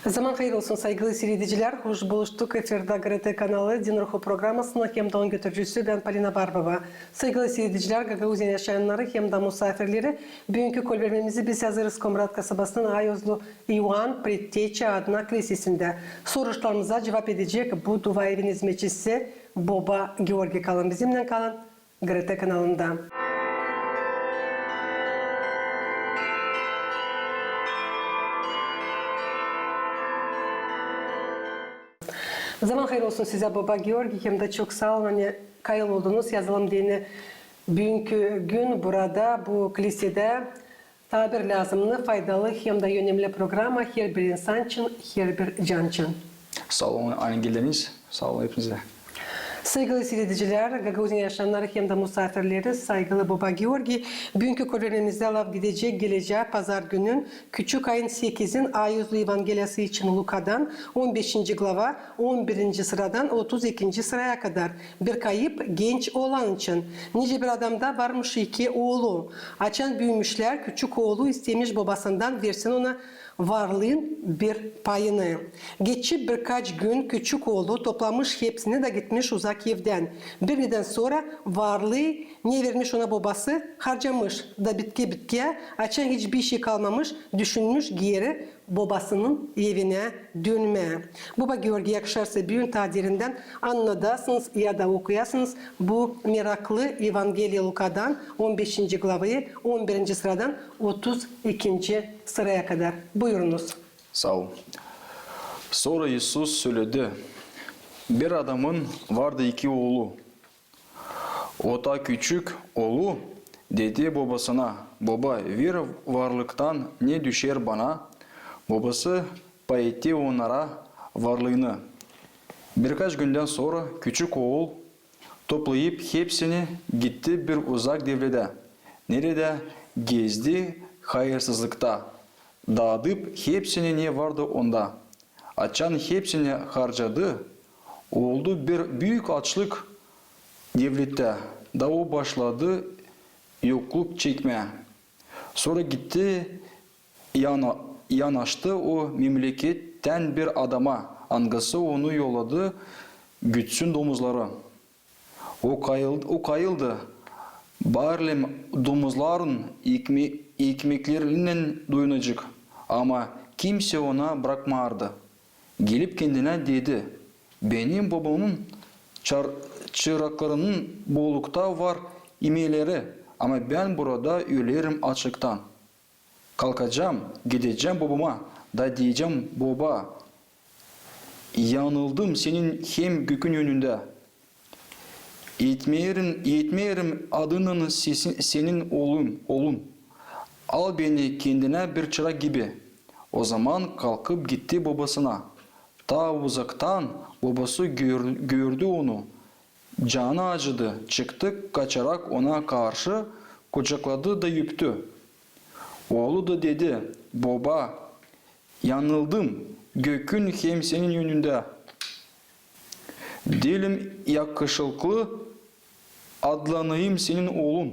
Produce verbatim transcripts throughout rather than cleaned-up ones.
Zaman hayır olsun, saygılı siiredicilär. Hoş buluştuk. Efirdä GRT kanalı, Din Ruhu programasının hem dä onun götürücüsü bän, Polina Barbova. Saygılı siiredicilär, Gagauziyanın yaşayannarı hem dä musaafirleri, büünkü kolbermemizi biz hazırız Komrat kasabasının Ayuzlu İvan Predteçä adına klisesindä. Soruşlarımıza cuvap edecek bu duaevin izmetçisi, boba Georgi. Kalın bizimnän, kalın GRT kanalında. Zaman hayır olsun sizä, boba Georgi, hem dä çok saa olun, ani kayıl oldunuz, yazalım deyni, büünkü gün burada, bu klisedä. Taa bir lääzımnı, faydalı hem dä önemli programa herbir insan için, herbir can için. Saa olun, ani geldiniz. Saa olun hepinizä. Saygılı siiredicilär, Gagauziyanın yaşayannarı hem dä musaafirleri, saygılı boba Georgi, büünkü kolbermemizdä laf gidecek gelecää pazargünün, küçük ayın sekizin, Ayuzlu Evangeliyası için Lukadan, on beşinci glava, on birinci sıradan otuz ikinci sıraya kadar. Bir kayıp genç oolan için. Nicä bir adamda varmış iki oolu. Açan büümüşlär, küçük oolu istemiş bobasından versin ona varlıın bir payını. Geçip birkaç gün küçük oolu toplamış hepsini da gitmiş uzak evdän. Bir nedän sora varlıı, ne vermiş ona bobası, harcamış da bitkä-bitkä, açan hiç bir şey kalmamış, düşünmüş geeri bobasının evinä dönmää. Boba Georgi, yakışarsa büün taa derindän annadasınız ya da okuyasınız bu meraklı Evangeliya Lukadan, on beşinci glavayı, on birinci sıradan otuz ikinci sıraya kadar. Buyurunuz. Saa ol. Sora İisus söledi: Bir adamın vardı iki oolu. O taa küçük oolu dedi bobasına: "Boba, ver varlıktan, ne düşer bana." Bobası pay etti onnara varlıını. Birkaç gündän sora küçük ool, toplayıp hepsini, gitti bir uzak devledä, neredä gezdi hayırsızlıkta, daadıp hepsini, ne vardı onda. Açan hepsini harcadı, oldu bir büük açlık devlettä, da o başladı yokluk çekmää. Sora gitti, yana-, yanaştı o memlekettän bir adama, angısı onu yolladı gütsün domuzları. O kayıl-, o kayıldı: "Bari lääm domuzların ekme-, ekmeklerinnän doyunacek." Ama kimsey ona brakmardı. Gelip kendinä dedi: "Benim bobamın çar-, çıraklarının bollukta var imeleri, ama bän burada ölerim açlıktan. Kalkacam, gidecäm bobama da deyecäm: Boba, yanıldım senin hem gökün önündä. Etmeerim, etmeerim adınnan sesi-, senin oolun, oolun. Al beni kendinä bir çırak gibi." Ozaman kalkıp gitti bobasına. Taa uzaktan bobası gör-, gördü onu. Canı acıdı, çıktı kaçarak ona karşı, kucakladı da öptü. Oolu da dedi: "Boba, yanıldım gökün hem senin önündä. Diilim yakışılıklı adlanayım senin oolun.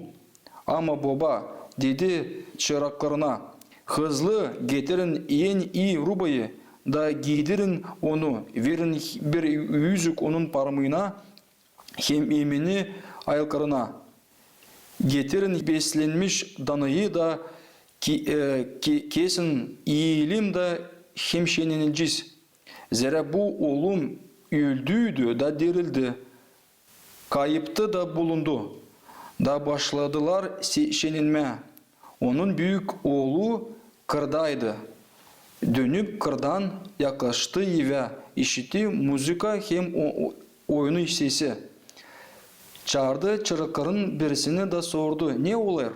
Ama boba", dedi çıraklarına, "hızlı getirin en ii rubayı da giydirin onu, verin bir üzük onun parmıına hem emeni ayaklarına. Getirin beslenmiş danayı da ki-, e, ki-, kesin, iiyelim da hem şenenecez. Zerä bu oolum öldüydü da dirildi, kayıptı da bulundu." Da başladılar se-, şenenmää. Onun büük oolu kırdaydı. Dönüp kırdan yaklaştı evä, işitti muzıka hem o-, o-, oyunu sesi. Çaardı çırakların birisini da sordu: "Ne olêr?"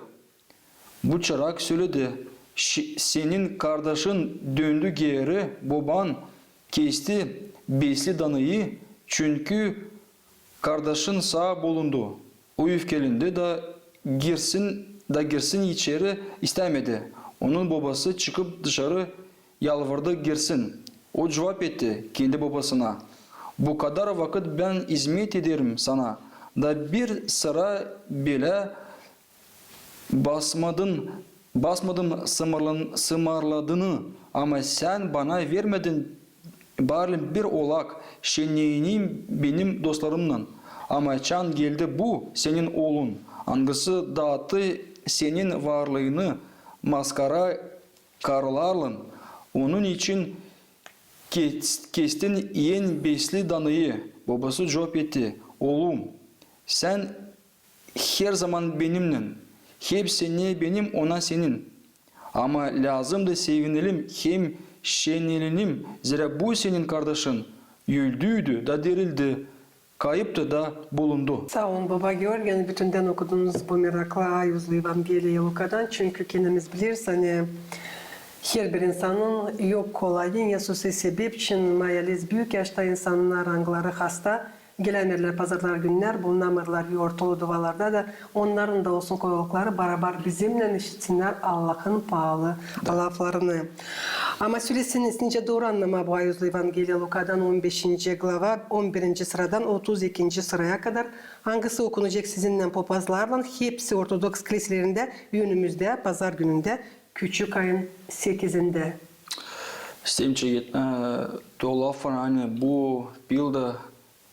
Bu çırak söledi: "Ş-, senin kardaşın döndü geeri, boban kesti besli danayı, çünkü kardaşın saa bulundu." O öfkelendi da girsin, da girsin içeri istämedi. Onun bobası çıkıp dışarı yalvardı girsin. O cuvap etti kendi bobasına: "Bu kadar vakıt bän izmet ederim sana, da bir sıra belä basmadın basmadım sımarlan-, sımarladını, ama sän bana vermedin bari bir olak şenneyinim benim dostlarımnan. Ama çan geldi bu senin oolun, angısı daattı senin varlıını maskara karılarlan, onun için kes-, kestin en besli danıyı. Bobası cuvap etti: Oolum, sän herzaman benimnän. Hepsi ne benim, ona senin. Ama lääzımdı sevinelim hem şennenelim, zerä bu senin kardaşın öldüydü da dirildi, kayıptı da bulundu. Saa olun, baba Georgiy, ani bütündän okudunuz bu meraklı ayuzlu Evangeliyayı Lukadan, çünkü kendimiz bileriz, ani herbir insanın yok kolayı İisus sebep için, mayaliz büük yaşta insannar, angıları hasta, gelämeerlär pazarlar gününä, bulunamêêrlar yortulu duvalarda da, onnarın da olsun kolaylıkları, barabar bizimnän işitsinnär Allahın paalı laflarını. Ama sölesin, nicä dooru annamaa bu ayuzlu Evangeliyayı Lukadan on beşinci glava, on birinci sıradan otuz ikinci sıraya kadar, angısı okunacek sizinnän papazlarlan hepsi ortodoks kiliselerindä önümüzdä pazar günündä, küçük ayın sekizindä. İsteerim çeketmä to lafı, ani bu pilda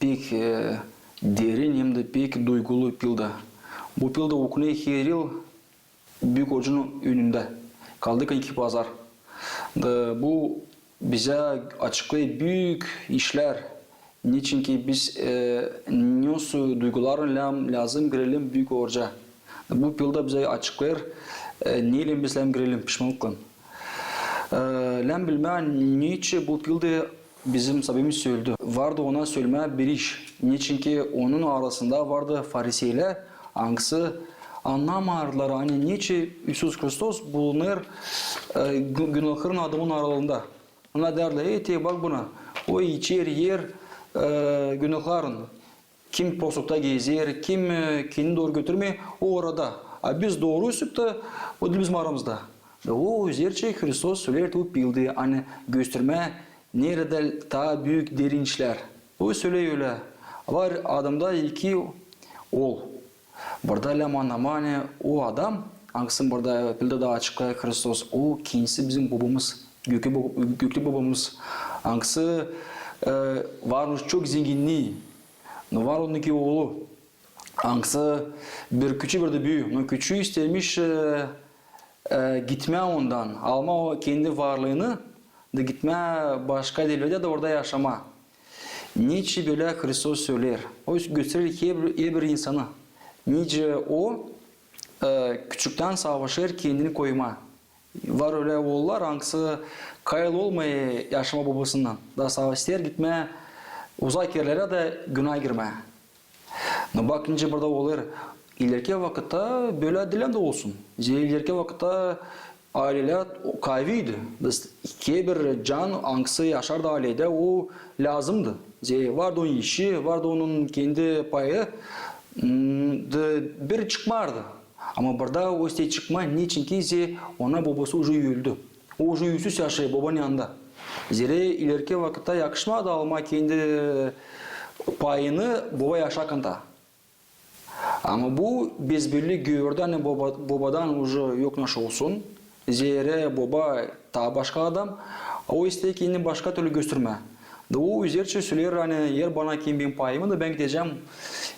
pek, e, derin hem dä pek duygulu pilda. Bu pilda okunêr her yıl Büük Orucun önündä. Kaldı ki iki pazar. Da bu bizä açıklêêr büük işlär. Neçinki biz, e, nesoy duygularlan lää-, lääzım girelim Büük Oruca. Da bu pilda bizä açıklêêr, e, neylän biz lääzım girelim, pişmanlıklan. E, lääzım bilmää, neçin bu pilda bizim sabimiz öldü. Vardı ona sölemää bir iş. Neçinki onun arasında vardı fariseylär, angısı annamardılar, ani neçin İisus Hristos bulunêr, e, gü-, günahkarın adamın aralarında. Onnar deerlär: "Ey, te bak buna, o içer, iyer, e, günahkarın. Kim posukta gezer, kim, e, kendini dooru götürmeer, o orada. A biz dooruysak da, o diil bizim aramızda." Da o üzerçä Hristos söleer bu pildayı, ani göstermää, neredä taa büük derin işlär. O söleer ölä: var adamda iki ool. Burada lääzım annamaa, ani o adam, angısını burada pildada açıklêêr Hristos, o kendisi bizim Bobamız, gökü Bo-, göklü Bobamız. Angısı, e, varmış çok zenginnii, no var onun iki oolu. Angısı bir küçüü, bir dä büü. No küçüü istemiş, e, e, gitmää ondan, almaa o kendi varlıını da gitmää başka devletä da orada yaşamaa. Neçin bölä Hristos söleer. O gösterer herbir, herbir insanı. Nicä o, e, küçüktän savaşêr kendini koymaa. Var ölä oollar, angısı kayıl olmêêr yaşamaa bobasından. Da savaş isteer gitmää uzak erlerä da günaa girmää. No bak, nicä burada olêr, ilerki vakıtta bölä diil dä olsun. Zerä ilerki vakıtta aylelär kaaviydi. Herbir can, angısı yaşardı ayleyä, o lääzımdı. Zerä vardı onun işi, vardı onun kendi payı, m, da bir çıkmardı. Ama burada o isteer çıkmaa, neçinki zerä ona bobası uje öldü. O uje üüsüz yaşêêr bobanın yanında. Zerä ilerki vakıtta yakışmadı almaa kendi payını boba yaşarkan taa. Ama bu bezbelli gördü, ani boba-, bobadan uje yok naşey olsun. Zerä boba taa başka adam, o isteer kendini başka türlü göstermää. Da o üzerçä söleer, ani eer bana kim benim payımı, da bän gidecäm,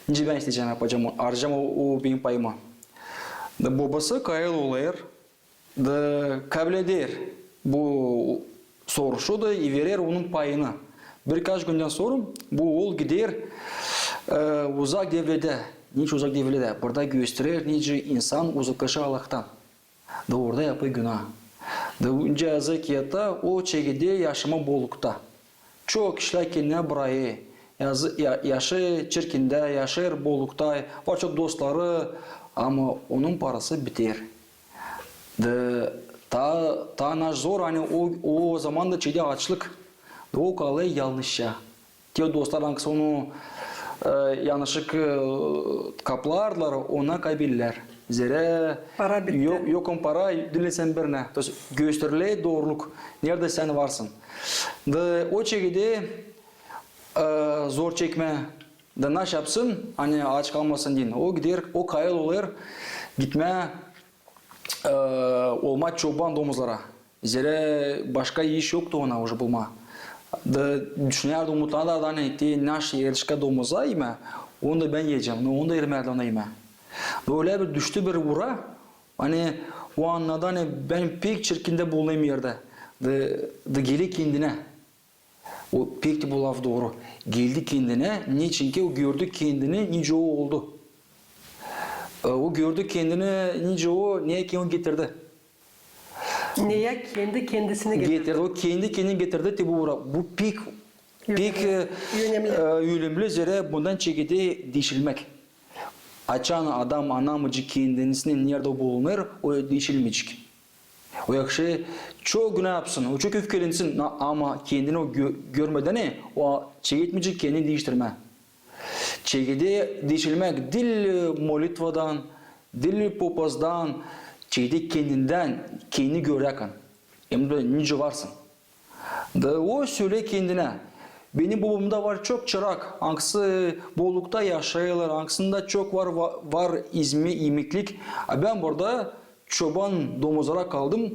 nicä bän isteyecäm, yapacam, arayacam o, o benim payımı. Da bobası kayıl olêr, da kabul eder bu soruşu da i verer onun payını. Birkaç gündän sora bu ool gider, e, uzak devletä. Nicä uzak devletä? Burada gösterer, nicä insan uzaklaşêr Allahtan. Da orada yapêr günaa. Da nicä yazêr kiyatta, o çekeder yaşamaa bollukta. Çok işlär kendinä bırakêr. Yazı-, ya-, yaşêr çirkindä, yaşêr bollukta, var çok dostları, ama onun parası biter. Da taa, taa naş zor, ani o, o zaman da çekeder açlık. Da o kalêr yalnızça. Te dostlar, angısı onu, e, yanlışlık, e, kaplardılar, ona kaybederlär. Zerä yok, yok on para, diil sän birinä. То есть gösteriler dooruluk, neredä sän varsın. Da o çekeder, e, zor çekmää. Da naş yapsın, ani aç kalmasın deyni. O gider, o kayıl olêr gitmää e, olmaa çoban domuzlara. Zerä başka iş yoktu ona uje bulmaa. Da düşünärdi, umutlanardı, ani te naşey erişkä domuza imä, onu da bän iyecäm, onu da ermärlär ona imää. Da ölä bir düştü bir ura, ani o annadı, ani bän pek çirkin dä bulunêrım erdä. Da, da geler kendinä. O pek tä bu laf dooru. Geldi kendinä, neçinki o gördü kendini, nicä o oldu. E, o gördü kendini, nicä o, ne ki onu getirdi. Neyä kendi kendisini getirdi. Getirdi, o kendi kendini getirdi te bu ura. Bu pek, pek, e, önemli, e, önemli, zerä bundan çekeder diişilmäk. Açan adam annamayacek kendisini, neredä bulunêr, o diişilmeyecek. O yahşı çok günä yapsın, o çok öfkelensin, na-, ama kendini o gö-, görmedän, e, o çeketmeyecek kendini diiştirmää. Çekeder diişilmäk diil, e, molitvadan, diil popazdan, çekeder kendindän, kendini göräkän. Hem dä nicä varsın. Da o sölää kendinä: benim bobamda var çok çırak, angısı bollukta yaşêêrlar, angısında çok var, va-, var izme-, imeklik. A bän burada çoban domuzlara kaldım,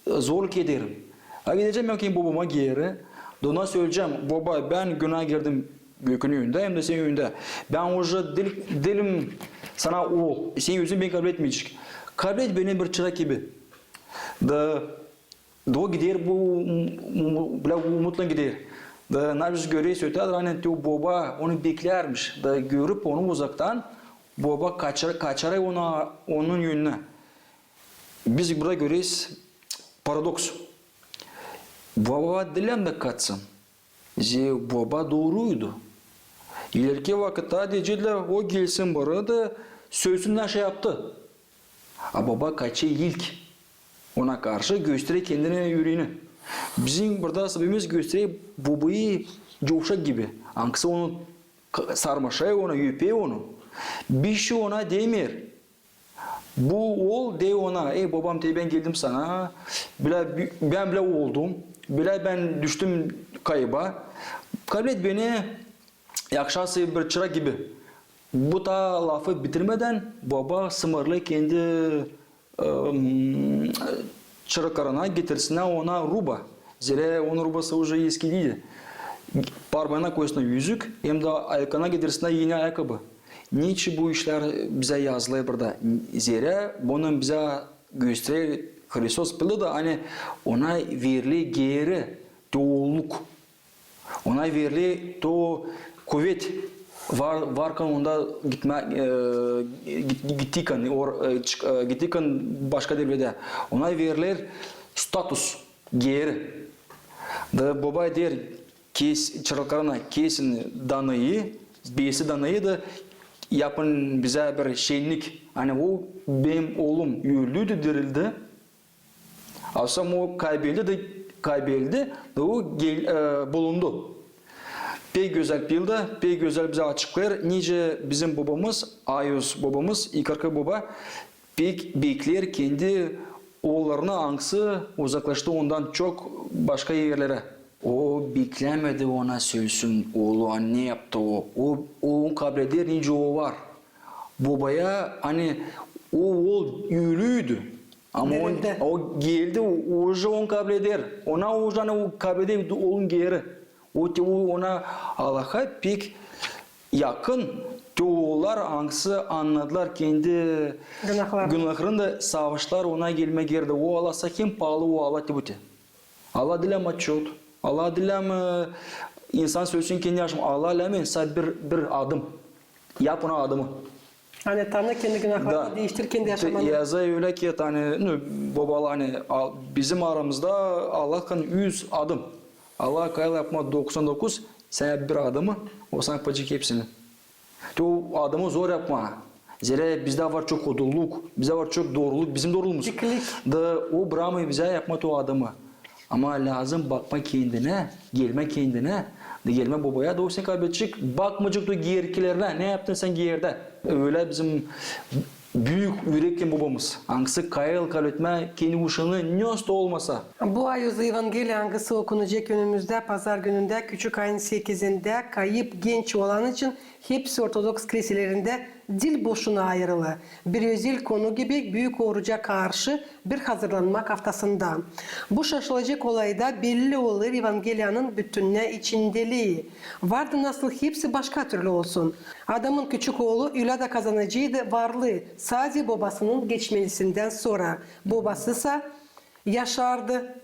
zorluk ederim. A gidecäm bän kendi bobama geeri, da ona söleyecäm: boba, bän günaa girdim gökün önündä hem dä senin önündä. Bän uje diil-, diilim sana ool, senin özün beni kabletmeyecek. Kablet beni bir çırak gibi. Da Da o gider bu um-, um-, bilä umutlan gider. Da ne biz göreriz, ötedä, ani te o boba onu beklärmiş. Da görüp onu uzaktan, boba kaçar-, kaçêr onu, onun önünä. Biz burada göreriz paradoks. Boba diilä dä kaçsın. Zerä boba dooruydu. İlerki vakıtta deyecekler, o gelsin burada, sölesün, naşey yaptı. A boba kaçêr ilk. Ona karşı gösterer kendini, üreeni. Bizim burada asabimiz gösterer bobayı, uşak gibi. Angısı onu k-, sarmaşêr, onu öper onu. Bişey ona demeer. Bu ool deer ona: ey, bobam, te bän geldim sana. Bilä bi-, bän bilä oldum. Bilä bän düştüm kayba. Kablet beni, yaşa sän bir çırak gibi. Bu taa lafı bitirmedän boba sımırlêêr kendi, ım, çıraklarına getirsinnär ona ruba. Zerä onun rubası uje eskidiydi. Parmaana koysunnar üzük, hem dä ayaklarına getirsinnär eni ayakabı. Neçin bu işlär bizä yazılı burada? Zerä bunu bizä gösterer Hristos, bilä dä, ani ona veriler geeri te oolluk. Ona veriler te o kuvet var, varkan onda gitmä, e, git-, gittikän, or-, e, çık-, e, gittikän başka devredä. Ona veriler status geeri. Da boba deer kes-, çıraklarına: kesin danayı, besi danayı da yapın bizä bir şennik. Ani o benim oolum öldüydü, dirildi. Avsam o kaybeldi da, kaybeldi da o gel-, e, bulundu. Pek gözäl pilda, pek gözäl bizä açıklêêr, nicä bizim bobamız, Ayuz bobamız, ikarkı boba, pek bekleer kendi oollarını, angısı uzaklaştı ondan çok başka erlerä. O beklämedi ona sölesün oolu, ani ne yaptı o. O, o onu kableder, nicä o var. Bobaya, ani o ool ölüydü. Ama o, o geldi, o, o uje onu kableder. Ona uje, ani o kableder oolun geeri. O te, o ona Allaha pek yakın te oollar, angısı annadılar kendi günahlarını da savaştılar ona gelmää geeri. O Allah sakin paalı, o Allah te bu te. Allah diil lääm otçot. Allah diil lääm, e, insan sölesün kendi yaşamı. Allah lääm, e, sa bir, bir adım. Yap ona adımı. Ani Tanrı kendi günahlarını diiştirer kendi yaşamanda. Yazılı ölä ki, ani, nu, bobalar, ani, al-, bizim aramızda Allahkan üz adım. Allah kayıl yapma doksan dokuz, sän yap bir adımı, o sana yapacek hepsini. Te o adımı zor yapmaa. Zerä bizdä var çok odulluk, bizdä var çok dooruluk, bizim dooruluumuz. Diklik. Da o bramı bizä yapmaa te o adımı. Ama lääzım bakmaa kendinä, gelmää kendinä, da gelmää bobaya, da o seni kabledecek, bakmayacek te o geerkilerinä, ne yaptın sän geerdä. Ölä bizim büük ürekli bobamız, angısı kayıl kabletmää kendi uşaanı, ne osta olmasa. Bu ayuzlu Evangeliya, angısı okunacek önümüzdä pazar günündä, küçük ayın sekizindä, kayıp genç olan için hepsi ortodoks kiliselerindä Dil boşuna ayırıla. Bir özel konu gibi büük oruca karşı bir hazırlanmak aftasında. Bu şaşılacek olayda belli olêr Evangeliyanın bütünnä içindelii. Vardı nasıl hepsi başka türlü olsun. Adamın küçük oolu ölä dä kazanaceydı varlıı, sade bobasının geçmelisindän sora. Bobasısa yaşardı.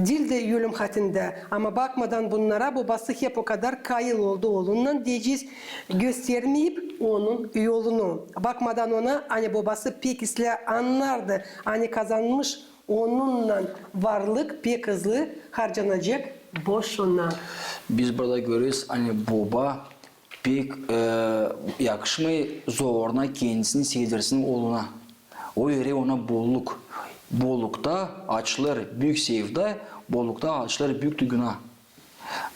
Diil dä ölüm hatindä, ama bakmadan bunnara bobası hep o kadar kayıl oldu oolunnan deyecez, göstermeyip onun yolunu. Bakmadan ona, ani bobası pek islää annardı, ani kazanmış onunnan varlık pek hızlı harcanacek boşuna. Biz burada göreriz, ani boba pek, e, yakışmêêr zoruna kendisini sevdirsin ooluna. O verer ona bolluk. Bollukta açılêr büük sevda, bollukta açılêr büük günah.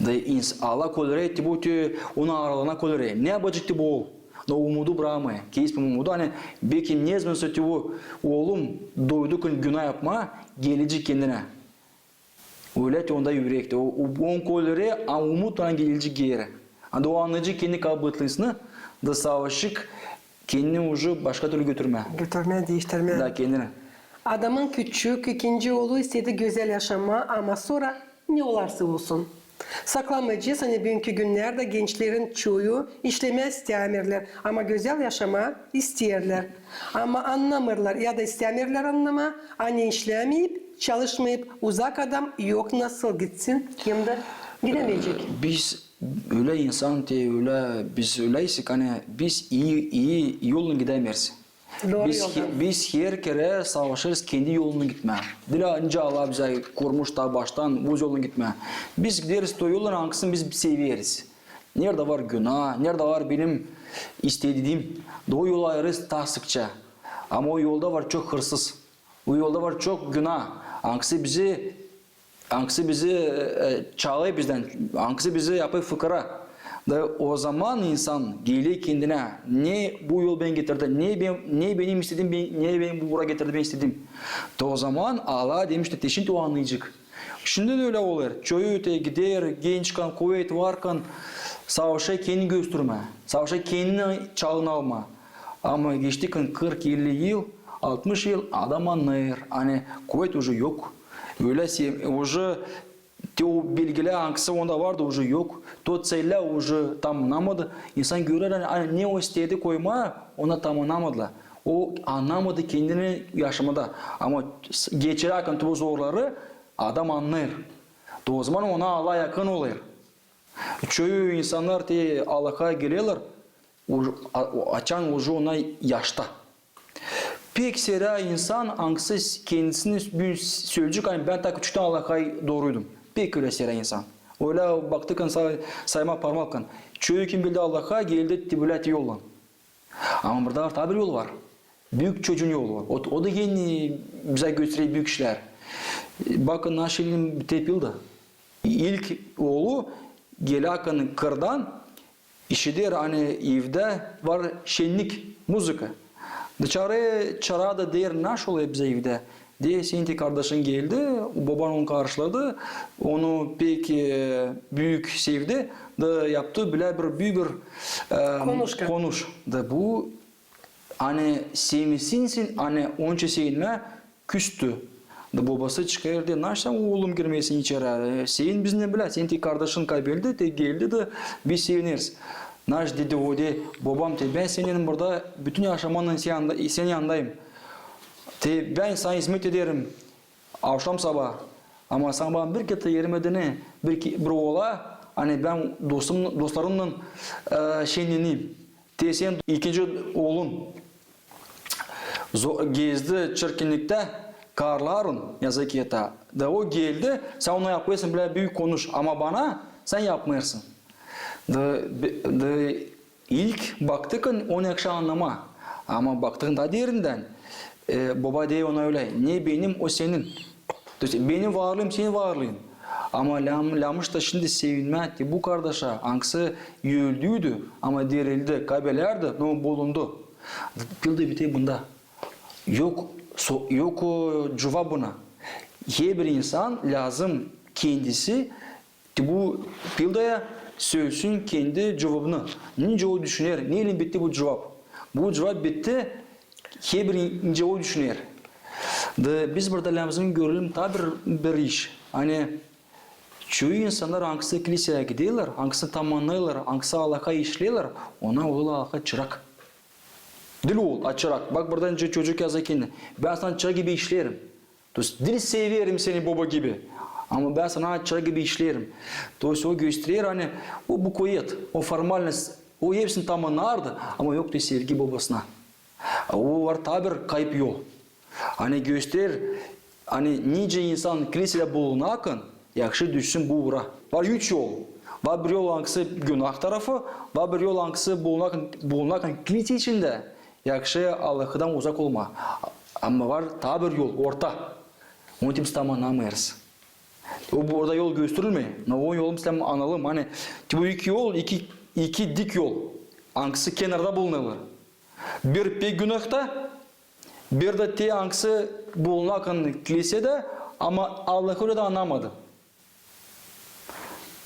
Da ins-, Allah kolere te bu te onun aarlıına kolere. Ne yapacek te bu ool? Da umudu brakmêêr. Kesmeyim umudu, ani bekim ne zaman te bu oolum doydu ki günah yapmaa, gelecek kendinä. Ölä te onda ürektä. O, o, on kolere, a umut ona gelecek geeri. Anda o annayacek kendini kabaatlıını, da savaşacek kendini uje başka türlü götürmää. Götürmää, diiştirmää. Da kendini. Adamın küçük ikinci oolu istedi gözäl yaşamaa, ama sora ne olarsa olsun. Saklamayacez, ani büünkü günnerdä gençlerin çoyu işlemää istämeerlär, ama gözäl yaşamaa isteerlär. Ama annamêêrlar ya da istämeerlär annamaa, ani işlämeyip, çalışmayıp, uzak adam yok nasıl gitsin, hem dä gidämeyecek. Biz ölä insan, te ölä, biz öläysek, ani biz ii, ii yollan gidämeeriz. Dooru yoldan. Biz he-, biz her kerä savaşêrız kendi yolundan gitmää. Diil nicä Allah bizä kurmuş ta baştan öz yolundan gitmää. Biz gideriz to yoldan, angısını biz severiz. Neredä var günah, neredä var benim istediim, da o yolu ayırêrız ta sıkça. Ama o yolda var çok hırsız. O yolda var çok günah. Angısı bizi, angısı bizi, e, çalêr bizdän, angısı bizi yapêr fıkara. Da o zaman insan geler kendinä, ne bu yol beni getirdi, ne ben, ne benim istediim, ben, ne beni bura getirdi, ben istediim. Da o zaman Allah demişti, te şindi o annayacek. Şindi dä ölä olêr. Çoyu te gider, gençkan, kuvet varkan, savaşêr kendini göstermää, savaşêr kendini çalın almaa. Ama geçtikän kırk, elli yıl, altmış yıl, adam annêêr, ani kuvet uje yok. Ölä se-, uje te o bilgilär, angısı onda vardı, uje yok. To ţellär uje tamannamadı. İnsan görer, ani, ani ne o istedi koymaa, onu tamannamadılar. O annamadı kendini yaşamada. Ama s-, geçiräkän to zorları adam annêêr. To zaman ona Allah yakın olêr. Çoyu insannar te Allaha gelerlär, uj-, a-, o-, açan uje ona yaşta. Pek serä insan, angısı s-, kendisini büün s-, söleyecek, ani bän ta küçüktän Allaha dooruydum. Pek ölä serä insan. Ölä baktıkkan say-, saymaa parmaklan. Çoyu kim geldi Allaha, geldi te bölä te yollan. Ama burada var, taa bir yol var. Büük çocuun yolu var. O, o da eni bizä gösterer büük işlär. Bakın, naşey te pilda. İlk oolu geläkän kırdan, işider, ani evdä var şennik, muzıka. Dıçarı çaarêr da deer, naşey olêr bizä evdä. Deer, senin te kardaşın geldi, boban onu karşıladı, onu pek, e, büük sevdi, da yaptı bilä bir büük bir, e, konuş. Da bu, ani sevinsin, ani onça sevinmää küstü. Da bobası çıkêr, deer, naşey sän, oolum, girmeersin içerä, e, sevin bizimnän bilä, senin te kardaşın kabeldi, te geldi da biz sevineriz. Naş dedi o, deer, bobam, te bän senin burada bütün yaşamamnan senin yanında-, senin yanındayım. Te bän sana izmet ederim. Avşam-sabaa. Ama sän bana bir kerä te ermedin, bir ke-, bir oola, ani bän dostum, dostlarımnan, e, şennenim. Te senin ikinci oolun zo-, gezdi çirkinliktä, karların, yazık ata. Da o geldi, sän ona yapêrsın bilä büük konuş, ama bana sän yapmêêrsın. Da, be-, da İlk baktıkkan, onu yakşı annamaa. Ama baktıkkan taa derindän, e, boba deer ona ölä: ne benim, o senin. То есть benim varlıım, senin varlıın. Ama lääm-, läämış da şindi sevinmää te bu kardaşa, angısı öldüydü, ama dirildi, kabelärdi, no bulundu. Pilda biter bunda. Yok, so-, yok o cuvap buna. Herbir insan lääzım kendisi Te bu pildaya sölesün kendi cuvabını. Nicä o düşüner, neylän bitti bu cuvab? Bu cuvab bitti, herbir nicä o düşüner. Da biz burada lääzım görelim taa bir, bir iş. Ani çoyu insannar, angısı kliseyä giderlär, angısı tamannêêrlar, angısı Allaha işleerlär, onnar olêrlar Allaha çırak. Diil ol, a çırak. Bak, burada nicä çocuk yazêr kendini. Bän sana çırak gibi işleerim. То есть, diil severim seni boba gibi, ama bän sana çırak gibi işleerim. То есть, o gösterer, ani o букет, o формальность, o hepsini tamannardı, ama yoktu sevgi bobasına. O var taa bir kayıp yol. Ani gösterer, ani nicä insan kliseyä bulunarkan, yahşı düşsün bu uura. Var üç yol. Var bir yol, angısı günah tarafı, var bir yol, angısı bulunarkan, bulunarkan klise içindä, yahşı Allahtan uzak olmaa. Ama var taa bir yol, orta. Onu biz tamannamêêrız. O burada yol gösterilmeer. No o yolu biz lääzım analım. Ani te bu iki yol, iki, iki dik yol, angısı kenarda bulunêrlar. Bir pek günahta, bir dä te, angısı bulunarkan klisedä, ama Allahı ölä dä anamadı.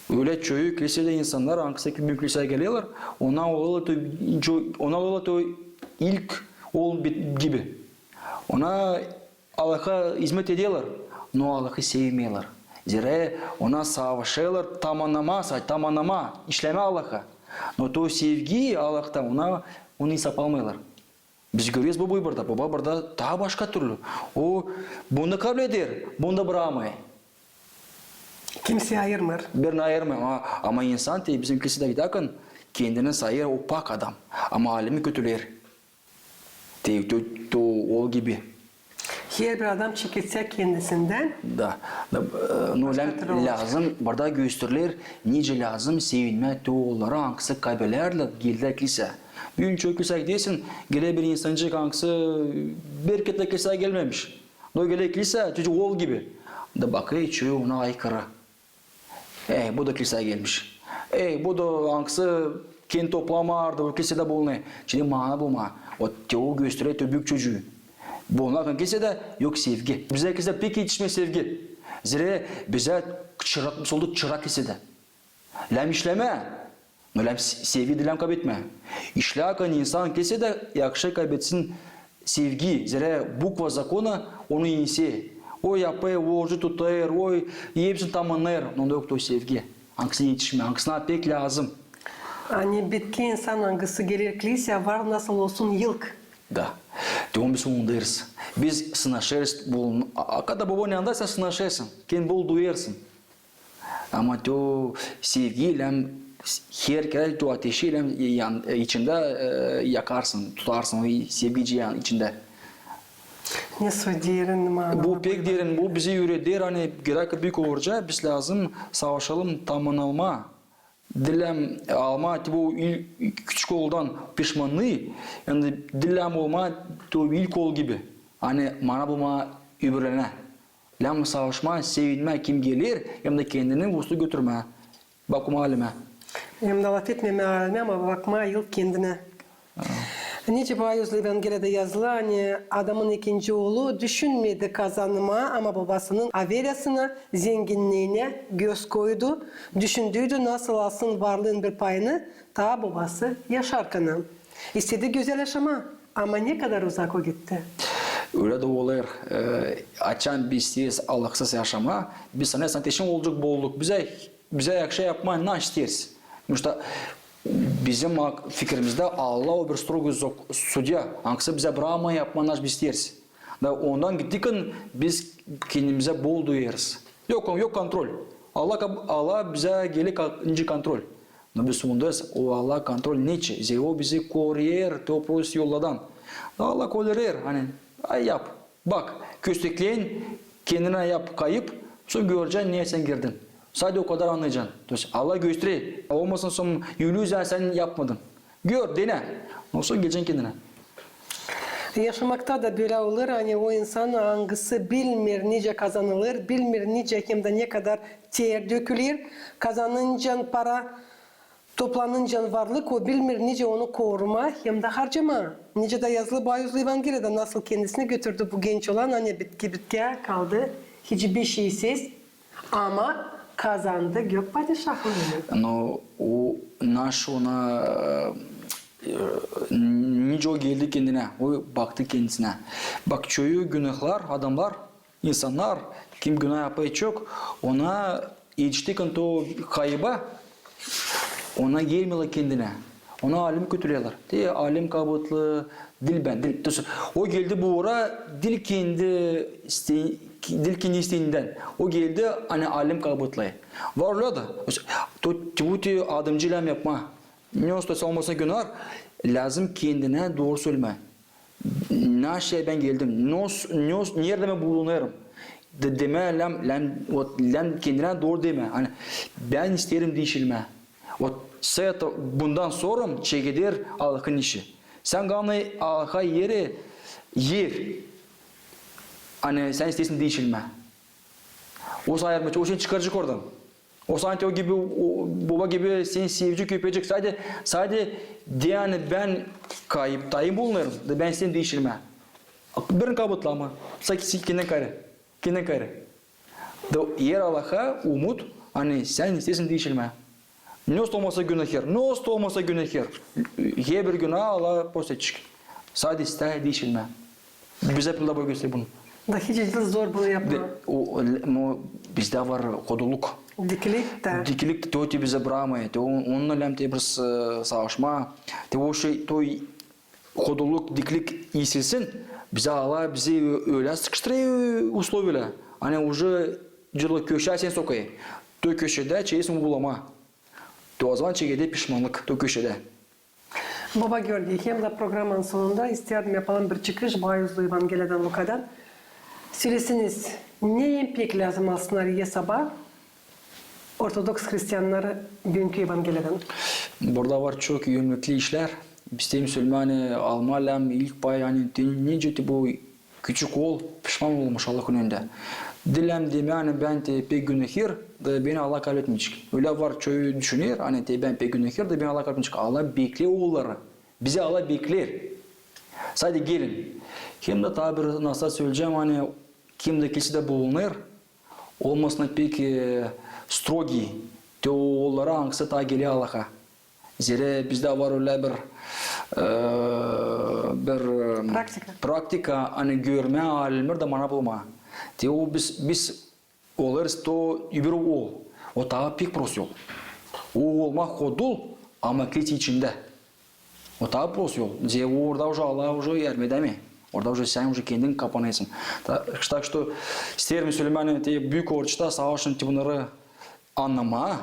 Ölä çoyu klisedä insannar, angısı ki büün kliseya gelerlär, onnar olêrlar to, ço-, onnar olêrlar to ilk ol bi-, gibi. Onnar Allaha izmet ederlär, no Allahı sevmeerlär. Zerä onnar savaşêrlar tamannamaa, sa-, tamannamaa, işlemää Allaha. No to sevgi Allahta, onnar, onu isaplamêêrlar. Biz göreriz bu, bu burada. Boba burada taa başka türlü. O bunu da kabul eder, bunu da brakmêêr. Kimseyi ayırmêêr. Birini ayırmêêr. Ama, ama insan te bizim klisedä gidärkan kendini sayêr o pak adam. Ama alemi kötüleer. Te, te, te ol gibi. Herbir adam çeketsä kendisindän. Da, da, e, no, lääzım burada gösteriler, nicä lääzım sevinmää te ollara, angısı kaybederlär, geldilär kliseya. Büün çoyu kliseya gidersin, geler bir insancık, angısı bir kerä dä kliseya gelmemiş. No geler kliseya, çocuk ol gibi. Da bakêr, çoyu ona aykırı. E, bu da kliseya gelmiş. E, bu da angısı kendini toplamardı, bu klisedä bulunêr. Şindi mana bulmaa. O te o gösterer, te büük çocugu. Bulunarkan klisedä yok sevgi. Bizä klisedä pek etişmeer sevgi. Zerä bizä çırak, biz olduk çırak klisedä. Lääzım işlemää. No lääzım se-, sevgi diil lääzım kaybetmää. İşlärkan insan klisedä yahşı kaybetsin sevgi, zerä bukva zakona onu inisee. O yapêr, orucu tutêr, o hepsini tamannêêr, no onda yok to sevgi. Angısına etişmeer, angısına pek lääzım. Ani bitki insan, angısı geler kliseya, var nasıl olsun ilk. Da. Te onu biz unudêrız. Biz sınaşêrız, bu, a, a, kada bobanın yanında sän sınaşêrsın, kendini bol duyêrsın. Ama te o sevgi lääzım her kerä te o ateşi lääzım yan-, içindä, e, yakarsın, tutarsın o sevgi yan-, içindä. Ne sö derin mana. Bu pek derin, bu bizi üüreder, ani geräk büük olurca biz lääzım savaşalım tamannalmaa. Diil lääzım almaa te bu il-, küçük oldan pişmannıı, ani diil lääzım olmaa te o ilk ol gibi. Ani mana bulmaa öbürünä. Lääzım savaşmaa, sevinmää, kim geler, hem dä kendini üstü götürmää. Bakmaa alemä. Hem dä lafetmemää alemä, ama bakmaa ilk kendinä. Nicä Bayu Evangeliada yazılı, ani adamın ikinci oolu düşünmedi kazanmaa, ama bobasının averyasına, zenginniinä göz koydu, düşündüydü, nasıl alsın varlıın bir payını, taa bobası yaşarkana. İstedi gözäl yaşamaa, ama ne kadar uzak o gitti. Ölä dä olêr, e, açan biz isteeriz Allahsız yaşamaa, biz sanêrız, ateşin olacek bolluk. Bizä, bizä yahşı yapmaa ne isteeriz. Потому что bizim ak-, fikirimizdä Allah o bir strogi zok-, sudya, angısı bizä brakmêêr yapmaa ne biz isteeriz. Da ondan gittikin biz kendimizä bol duyêrız. Yok, yok kontrol. Allah ka-, Allah bizä geler ka-, nicä kontrol. No biz unudêrız, o Allah kontrol neçin? Zerä o bizi koruyêr te o prost yolladan. Da Allah koruyêr, ani, ay yap, bak, köstekleyin, kendinä yap kayıp, sora görecän, ne sän girdin. Sade o kadar annayacan. То есть Allah gösterer, olmasın sora illüziya sän yapmadın. Gör, denä. Ondan sora gelecän kendinä. Yaşamakta da bölä olur, ani o insan, angısı bilmeer nicä kazanılêr, bilmeer nicä hem dä ne kadar ter döküler, kazanıncan para, toplanıncan varlık, o bilmeer nicä onu korumaa hem dä harcamaa. Nicä dä yazılı Bayu Evangeliada, nasıl kendisini götürdü bu genç olan, ani bitki bitkiyä kaldı, hiçbir şeysiz, ama Kazandı gök padişahlıını. No, o naş ona, e, nicä o geldi kendinä, o baktı kendisinä. Bak, çoyu günahlar, adamnar, insannar, kim günah yapêr çok, ona etişti kayıba, ona gelmeerlär kendinä. Ona alem kötüleerlär. Te alem kabıtlı, diil bän, diil. O geldi bu uura, diil kendi iste-, diil kendi isteendän. O geldi, ani alem kabıtlı. Var ölä da. Te bu te adamcı lääm yapmaa. Ne olsa olmasa günah, lääzım kendinä dooru sölemää. Naşey bän geldim, ne os-, ne os-, neredä bän bulunêrım. De, demää lääm, lääm, ot, lääm kendinä dooru demää. Ani bän isteerim diişilmää. Ot, s-, bundan sora çekeder Allahın işi. Sän glavnıy Allaha er, er. Ani sän isteersin diişilmää. O seni ayırmayacek, o seni çıkaracek oradan. O seni o gibi, o, boba gibi seni sevecek, öpecek. Sade, sade de, ani bän kayıp, tayın bulunêrım, da bän isteerim diişilmää. Birini kabıtla, ama sade kendindän kaarı. Kendindän kaarı. Da er Allaha umut, ani sän isteersin diişilmää. Ne olsa olmasa günahkär, ne olsa olmasa günahkär. Herbir günah Allah prost edecek. Sade istä diişilmää. Bizä Pil Baba gösterer bunu. Da hiç diil zor bunu yapmaa. De, o, o, no, bizdä var hodulluk. Diklik dä. Diklik te o te bizä brakmêêr. Te o, onunnan lääm te biraz, e, savaşmaa. Te o şey, to hodulluk, diklik iisilsin. Bizä Allah, bizi ölä sıkıştırêr usloviyalar. Ani uje cırlı köşä seni sokêr. To köşedä çekeersin bulamaa. Te o zaman çekeder pişmannık, to köşedä. Boba Georgiy, hem dä programanın sonunda isteerdim yapalım bir çıkış Bayu Evangeliyadan, Lukadan. Söleseniz, ne imek lääzım alsınnar esaba ortodoks hristiannar büünkü Evangeliyadan? Burada var çok iimekli işlär. Biz te sölemää, ani almaa lääm ilk pay, ani te nicä te bu küçük ool pişman olmuş Allahın önündä. Diil lääm demää, ani bän te pek günahkär, da beni Allah kabletmeyecek. Ölä var, çoyu düşüner, ani te bän pek günahkär, da beni Allah kabletmeyecek. Allah bekleer oolları. Bizi Allah bekleer. Sade gelin. Hem dä taa bir nasıl söleyecäm, ani kim dä kilsedä bulunêr, olmasın pek, e, strogiy, te oollara, angısı taa geler Allaha. Zerä bizdä var ölä bir, e, bir, e, praktika, ani görmää alimneri da mana bulmaa. Te o biz, biz olêrız to öbür ool. O taa pek prost yol. O olmak hodul, ama kilse içindä. O taa prost yol. Zerä orada uje Allah uje yardım edämeer. Orada uje sän uje kendin kapanêrsın. Ta, tak что, isteerim sölemää, ani te büük orçta savaşın te bunnarı annamaa,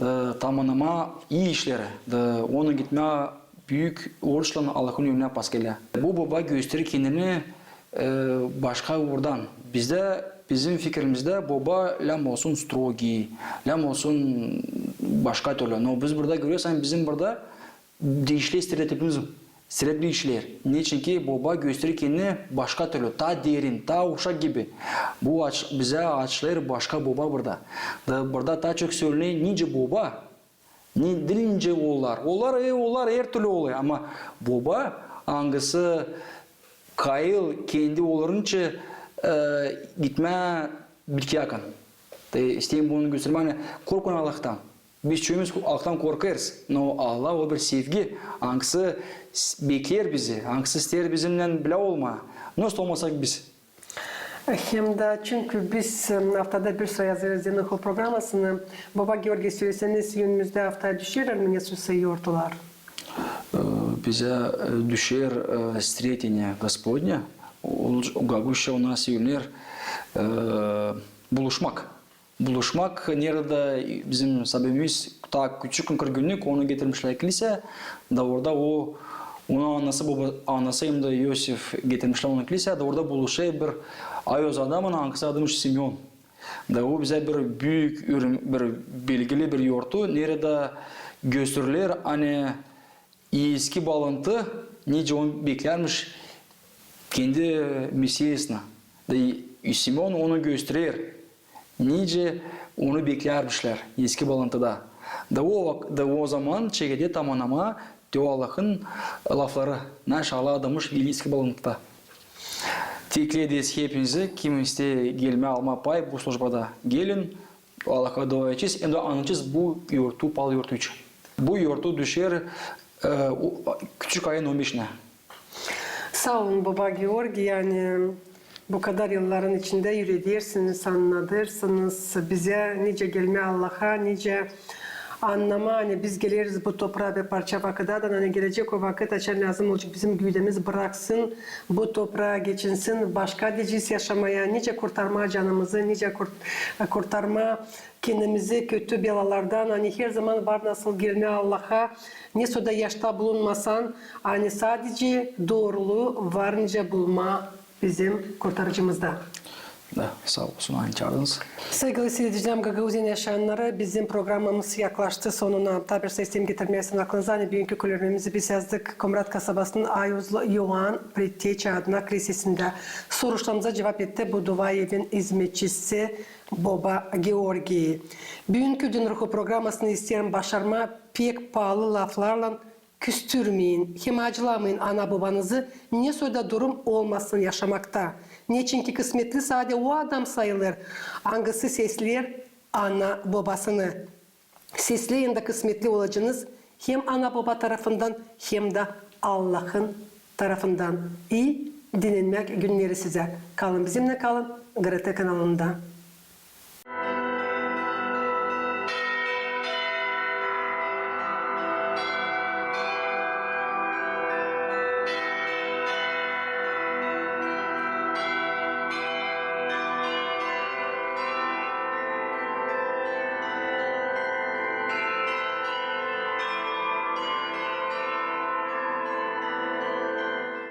da tamamnamaa ii işleri, da onu gitmää büük oruçlan Allahın önünä paskelä. Bu boba gösterer kendini, e, başka uurdan. Bizdä, bizim fikirimizdä boba lääm olsun strogiy, lääm olsun başka türlü. No biz burada göreriz, ani bizim burada diişleer stereotipimiz, stereotip diişleer. Neçinki boba gösterer kendini başka türlü, taa derin, taa uşak gibi. Bu aç-, bizä açılêr başka boba burada. Da burada taa çok sölener nicä boba, ne, diil nicä oollar. Oollar, e, oollar her türlü olêr, ama boba, angısı kayıl kendi oollarınça, e, gitmää bitkiyä yakın. Te isteerim bunu göstermää, ani korkun Allahtan. Biz çoyumuz Allahtan korkêrız, no Allah o bir sevgi, angısı s-, bekleer bizi, angısı isteer bizimnän bilä olmaa. Nasıl olmasak biz? Hem dä çünkü biz, em, aftada bir sıra hazırlêêrız Deniz Okul programasını. Boba Georgiy, söleseniz, önümüzdä afta düşer Ermenistandan yortular? E, bizä, e, düşer, e, Sreteniya Gospodnä, o, o, gaguşça ona sölener, e, buluşmak. Buluşmak, neredä bizim sabimiz taa küçük kırk günlük, onu getirmişlär kiliseyä, da orada o, onu annası, boba, annası hem dä İosif getirmişlär onu kiliseyä, da orada buluşêr bir ayaz adamın, angısı adıymış Simeon. Da o bizä bir büük, bir belgili bir yortu, neredä gösterer, ani eski baalıntı, nicä onu beklärmiş kendi Mesiyasını. Da İ-, Simeon onu gösterer, nicä onu beklärmişlär eski baalıntıda. Da o vak-, da o zaman çekeder tamamnamaa te o Allahın lafları, naşey Allah adıymış eski baalıntıda. Te ekleeriz hepinizi, kim isteer gelmää almaa pay bu slujbada, gelin, Allaha dua edecez, hem dä anacez bu yortu, pal yortu için. Bu yortu düşer, e, o, küçük ayın on beşinä. Saa olun, baba Georgiy, ani bu kadar yılların içindä üüredärsiniz, annadêrsınız bizä nicä gelmää Allaha, nicä annamaa, ani biz geleriz bu topraa bir parça vakıdadan, ani gelecek o vakıt, açan lääzım olacek bizim güüdemiz braksın bu topraa, geçinsin başka deyecez yaşamaya, nicä kurtarmaa canımızı, nicä kurt-, kurtarmaa kendimizi kötü belalardan, ani her zaman var nasıl gelmää Allaha, ne soda yaşta bulunmasan, ani sadece dooruluu var nicä bulmaa bizim Kurtarıcımızda. Da, saa olsun, ani çaardınız. Saygılı siiredicilär, Gagauziyanın yaşayannarı, bizim programamız yaklaştı sonuna. Taa bir şey isteerim getirmää sizin aklınıza, ani büünkü kölvermemizi biz yazdık Komrat kasabasının Ayuzlu İoan Preteçi adına kilisesindä. Soruşlarımıza cuvap etti bu dua evin izmetçisi boba Georgiy. Büünkü Din Ruhu programasını isteerim başarmaa pek paalı laflarlan: küstürmeyin hem acılamayın ana-bobanızı, ne soy da durum olmasın yaşamakta. Neçinki kısmetli sade o adam sayılêr, angısı sesleer ana-bobasını. Sesleyin da kısmetli olacenız hem ana-boba tarafından, hem dä Allahın tarafından. İi dinenmäk günneri sizä. Kalın bizimnän, kalın GRT kanalında.